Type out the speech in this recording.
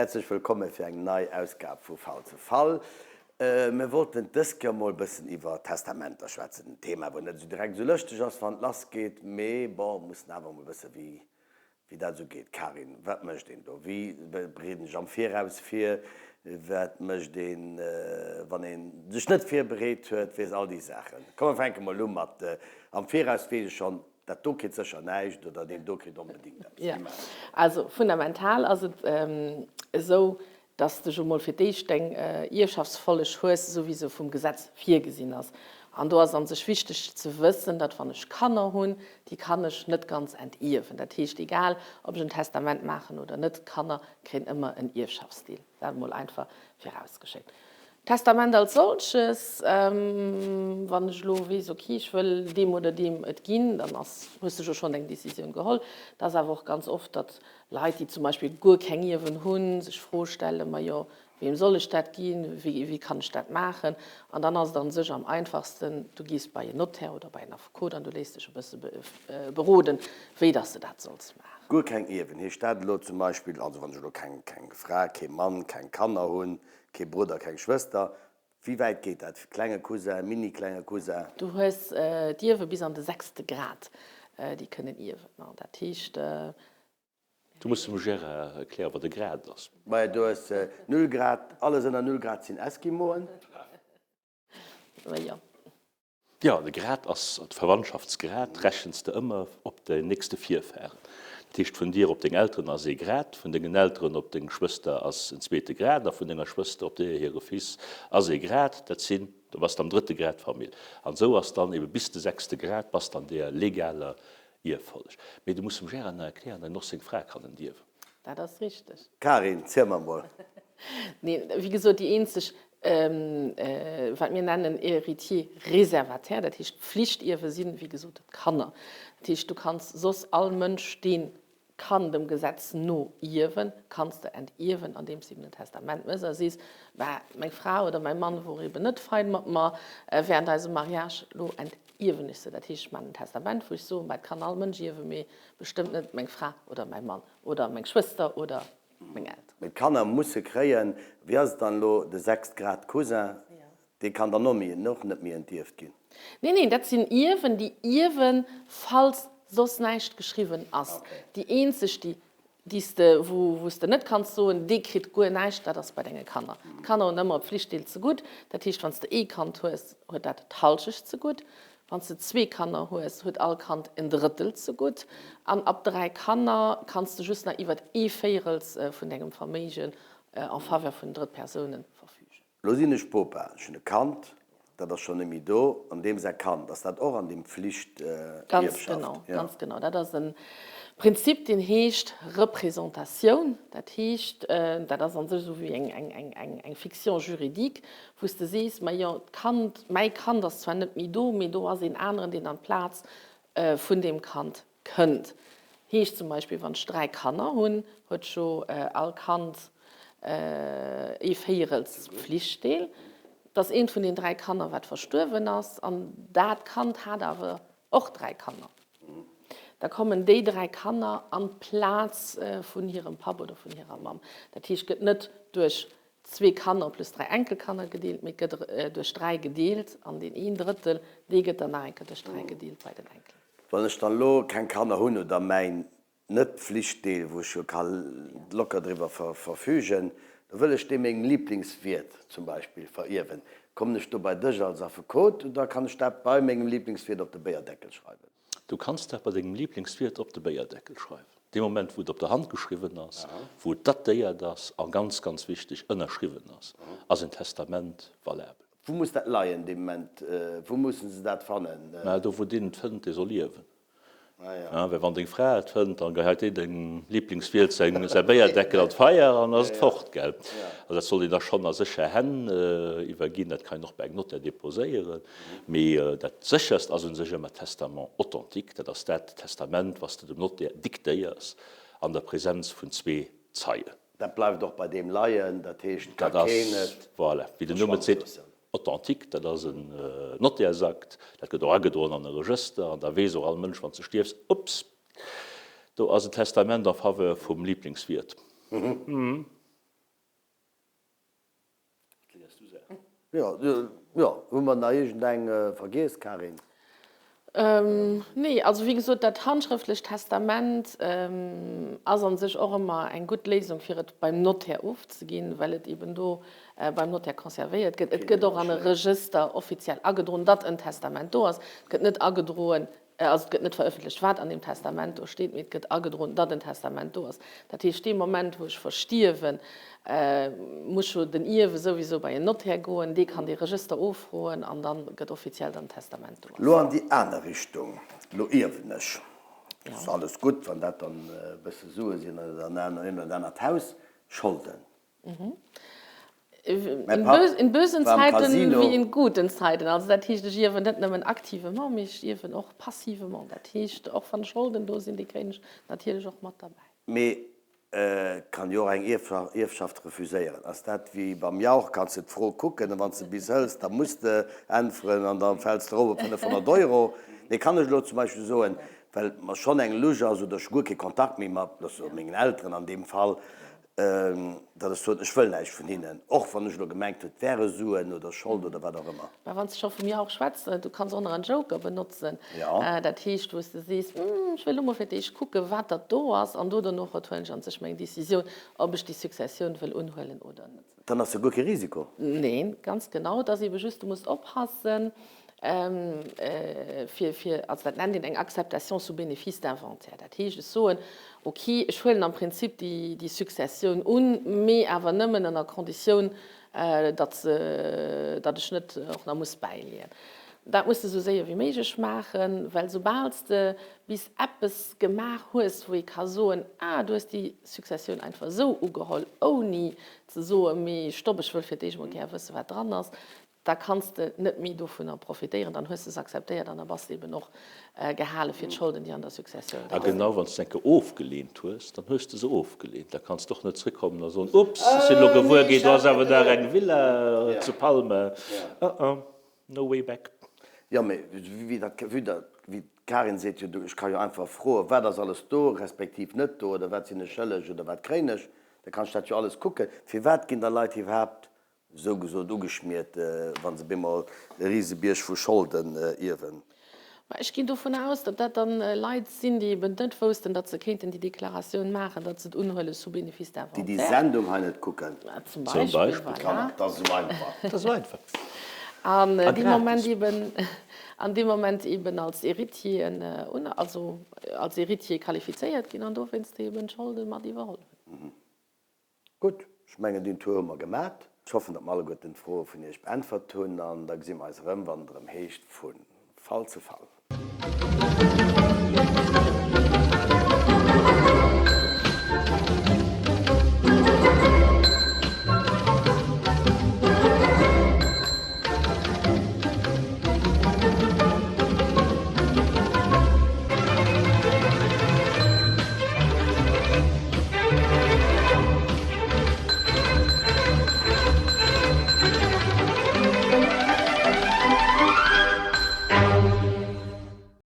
Häerzlech wëllkomme fir eng nei Ausgab vu Fall zu Fall. Mir wollten dës Kéier mol e bëssen iwwer Testamenter schwätzen. En Thema, wou net esou direkt esou lëschteg ass, wann et lass geet, mee bon, mussen awer mol wësse wéi wéi dat esou geet. Karin, wat mécht een do? Wéi bereet een sech am Viraus vir? Wat mécht een, wann ee sech net virbereet huet? Weess all déi Saachen. Komm mer fänke mol u mat am Viraus weess ech schonn, Dat do kritt sécher näischt oder deen do kritt onbedéngt eppes. Jo, also fundamental ass et esou, dass de jo mol fir d'éischt deng Ierfschaftsfolleg hues, esou wéi se vum Gesetz virgesinn ass. An do ass a sech wichteg ze wëssen, datt wann ech Kanner hunn, déi kann ech net ganz entierwen. Dat heescht, egal ob ech en Testament maachen oder net, d'Kanner kréien ëmmer en Ierfschaftsdeel. Dat emol einfach virausgeschéckt. Testament als solches, wann ech elo weess, ok, ech wëll deem oder deem et ginn, dann ass, hues de jo schonn eng Décisioun geholl. Et ass awer och ganz oft, datt Leit, déi zum Beispill guer keng Ierwen hunn, sech d'Fro stellen, majo, weem soll ech dat ginn, wéi, wéi kann ech dat maachen? An dann ass et a sech am einfachsten, du gees bei en Notaire oder bei en Affekot an du léiss dech e bësse beroden, wéi datt s de dat solls maachen. Guer keng Ierwen, heescht dat elo zum Beispill, also wann ech elo keng, keng Fra, kee Mann, keng Kanner hunn, Kee Brudder, keng Schwëster. Wéi wäit geet dat? Klenge Cousin, mini-klenge Cousin? Du hues d'Ierwe bis an de sechste Grad, déi kënnen ierwen. Dat heescht. Du muss dem Gérard erklären, wat e Grad ass. Maja, du hues null Grad, alles ënner null Grad sinn Eskimoen. Jo. Jo, de Grad ass, de Verwandtschaftsgrad rechens de ëmmer op däin nächste Virfahren. Dat heescht, vun dir op deng Elteren ass ee Grad, vun dengen Elteren op deng Schwëster ass en zweete Grad a vun denger Schwëster op deeër hire Fils ass ee Grad. Dat sinn, do bass de am drëtte Grad Famill. An esou ass dann ebe bis de sechste Grad bass de an deeër legaler Ierffolleg. Mee du muss dem Gérard nach erklären, datt en och seng Fra kann entierwen. Dat ass richteg. Karin, ziel mer mol. Nee, wéi gesot, déi eenzeg, wat mir nennen Héritier réservataire, dat heescht Pflichtierwe sinn, wéi gesot, d'Kanner. Dat heescht, du kanns soss all Mënsch, dee kann dem Gesetz no ierwen, kanns de entierwen, andeems de eben en Testament méchs a sees, Bah, meng Fra oder mäi Mann wor eben net fein mat mer während eisem Mariage, lo Ierwen ech se. Dat heescht, ech maachen en Testament, wou ech soen, bah, et kann all Mënsch ierwen, mee bestëmmt net meng Fra oder mäi Mann oder meng Schwëster oder meng Elteren. Mee d'Kanner musse kréien. Wéi ass et dann elo, de sechst Grad Cousin, dee kann dann och méi, och net méi entierft ginn? Neen, neen, dat sinn Ierwen, déi ierwen, falls soss näischt geschriwwen ass. Déi eenzeg, déi déi s de, wou, wou s de net kanns soen, dee kritt guer näischt, dat ass bei denge Kanner. D'Kanner hunn ëmmer e Pflichtdeel zegutt. Dat heescht, wann s de ee Kand hues, huet dat d'Hallschecht zegutt. Wann s de zwee Kanner hues, huet all Kand en Drëttel zegutt. An ab dräi Kanner kanns de just nach iwwert ee Véirels vun dengem Verméigen en faveur vun Drëttpersounen verfügen. Lo sinn ech Bopa, ech hunn e Kand, dat ass schonn net méi do, an deem säi Kand, ass dat och an deem Pflichtierfschaft? Ganz genau, ganz genau. Dat ass e Prinzip, deen heescht Représentatioun. Dat heescht, dat ass a sech esou wéi eng Fiction juridique, wou s de sees, majo, d'Kand, mäi Kand ass zwar net méi do, mee do ass een aneren, deen an d'Plaz vun deem Kand Kënnt. Heescht zum Beispill, wann ech 3 Kanner hunn, huet jo all Kand ee Véierels Pflichtdeel. Et ass eent vun den 3 Kanner, wat verstuerwen ass, an dat Kand hat awer och 3 Kanner. Da kommen déi 3 Kanner an d'Plaz vun hirem Papp oder vun hirer Mamm. Dat heescht, gëtt net duerch zwee Kanner plus 3 Enkelkanner gedeelt, mee et gëtt duerch 3 gedeelt an deen een Drëttel, dee gëtt dann nach eng Kéier duerch 3 gedeelt bei den Enkelen. Wann ech dann elo keng Kanner hunn oder mäin Net-Pflichtdeel, wou ech jo ka locker driwwer verfügen, da wëll ech dee mengem Lieblingswiert zum Beispill verierwen. Kommen ech do bei dech als Affekot oder kann ech dat bei mengem Lieblingswiert op de Béierdeckel schreiwen? Du kanns dat bei dengem Lieblingswiert op de Béierdeckel schreiwen. Dee Moment, wou et op der Hand geschriwwen ass, wou et datéiert ass a ganz, ganz wichteg, ënnerschriwwen ass, ass en Testament valabel. Wou muss dat leien dee Moment? Wou mussen se dat fannen? Mä do wou deen et fënnt, dee soll ierwen. Well wann deng Fra et fënnt, dann geheit déi dengem Lieblingswiert säi Béierdeckel an d'Feier an ass et fort, gell? Also dat sollt een da schonn a sécher Hänn iwwerginn. Dat kann een och bei engem Notaire deposéieren. Mee dat Sécherst ass u sech ëmmer Testament authentique. Dat ass dat Testament, wat s de dem Notaire diktéiers an der Presenz vun zwee Zeien. Dat bleift och bei deem leien, dat heescht, et ka keen et Voilà, wéi den Numm et seet, authentique, dat ass en Notairsakt, dat gëtt och agedroen an e Regëster an da weess och all Mënsch, wann s de stierfs, Ups, do ass en Testament en faveur vum Lieblingswiert. Jo, jo. Hu mer nach iergendeng vergiess, Karin? Nee, also wéi gesot, dat handschrëftlecht Testament ass a sech och ëmmer eng gutt Léisung, fir et beim Notaire ofzeginn, well et eben do beim Notaire conservéiert gëtt. Et gëtt och an e Regëster offiziell agedroen, datt en Testament do ass. Et gëtt net agedroen, Also et gëtt net verëffentlecht, wat an deem Testament do steet, mee et gëtt agedroen, datt en Testament do ass. Dat heescht, dee Moment, wou ech verstierwen, muss jo den Ierwe souwisou bei en Notaire goen, dee kann dee Regëster offroen an da gëtt offiziell dann en Testament do ass. Lo an déi aner Richtung, lo ierwen ech, ass alles gutt, wann dat dann e bësse Sue sinn oder en oder anert Haus, Scholden. In bösen Zeiten wie in guten Zeiten. Also dat heescht, ech ierwen net nëmmen activement, mee ech ierwen och passivement. Dat heescht, och wann Scholden do sinn, déi kréien ech natierlech och mat derbäi. Mee et kann jo och eng Ierfschaft refuséieren. Ass dat wéi beim Jauch, kanns de d'Fro kucken a wann s de bis hëls, da muss de äntweren an da fäls de erop op 500 Euro. Mee kann ech elo zum Beispill soen, well mer schonn eng Lusch ass oder ech hu guer kee Kontakt méi mat, looss soen, mengen Elteren an deem Fall, datt ech soen, ech wëll näischt vun hinnen, och wann ech elo gemengt hunn, et wäre Suen oder Schold oder wat och ëmmer. Mä wann s de scho vum Jauch schwätz, du kanns och nach en Joker benotzen. Dat heescht, wou s de sees, ech wëll elo mol fir d'éischt kucken, wat dat do ass, an do dono huelen ech an sech meng Decisioun, ob ech déi Successioun wëll unhuelen oder net. Dann ass jo guer kee Risiko. Neen, ganz genau. Et ass eebe just, du muss oppassen, fir, fir, also dat nennt een eng Acceptation sous bénéfice d'inventaire. Dat heescht, ech soen, ok, ech huelen am Prinzip déi, déi Successioun un, mee awer nëmmen ënner Konditioun, datt se, datt ech net och nach muss bäileeën. Dat muss de esou séier wéi méiglech maachen, well soubal s de bis eppes gemaach hues, wou ee ka soen, ah, du hues déi Successioun einfach esou ugeholl, ouni ze soen, mee stopp, ech wëll fir d'éischt emol gär wëssen, wat dran ass, da kanns de net méi dovunner profitéieren, dann hues de se akzeptéiert an da bass de eben och gehale fir d'Scholden, déi an der Successioun A dra sinn. genau, wann s de enke ofgeleent hues, dann hues de se ofgeleent. Da kanns de och net zréckkommen a soen, Ups, ech sinn elo gewuer ginn, do ass awer nach eng Villa zu Palma. Uh-uh, no way back. Jo, mee wéi dat, vue dat, wéi d'Karin seet jo, du, ech ka jo einfach froen, wat ass alles do, respektiv net do, oder wat sinn ech schëlleg oder wat kréien ech, da kann ech dat jo alles kucken. Firwat ginn da Leit iwwerhaapt Esou gesot ugeschmiert, wa se bemol e Risebierg vu Scholden ierwen. Mä ech ginn dovun aus, datt dat dann Leit sinn, déi eben net woussten, datt se kéinten déi Deklaratioun maachen, datt se et unhuele sous bénéfice Déi déi d'inventaire. Sendung hei net kucken. Zum Beispill, Beispill. voilà. Kanner, dat ass esou einfach. Dat ass esou einfach. An A dee Moment gratis. eben, an deem Moment eben als Héritieren, also als Héritier qualifizéiert ginn an dowéinst eben d'Scholde mat iwwerholl hunn. Gutt, ech mengen deen Tour hu mer gemat. Ech hoffen, datt mer alleguerten d'Froe vun Iech beäntwert hunn an da gesi mer eis erëm, wann et erëm heescht vu Fall zu Fall.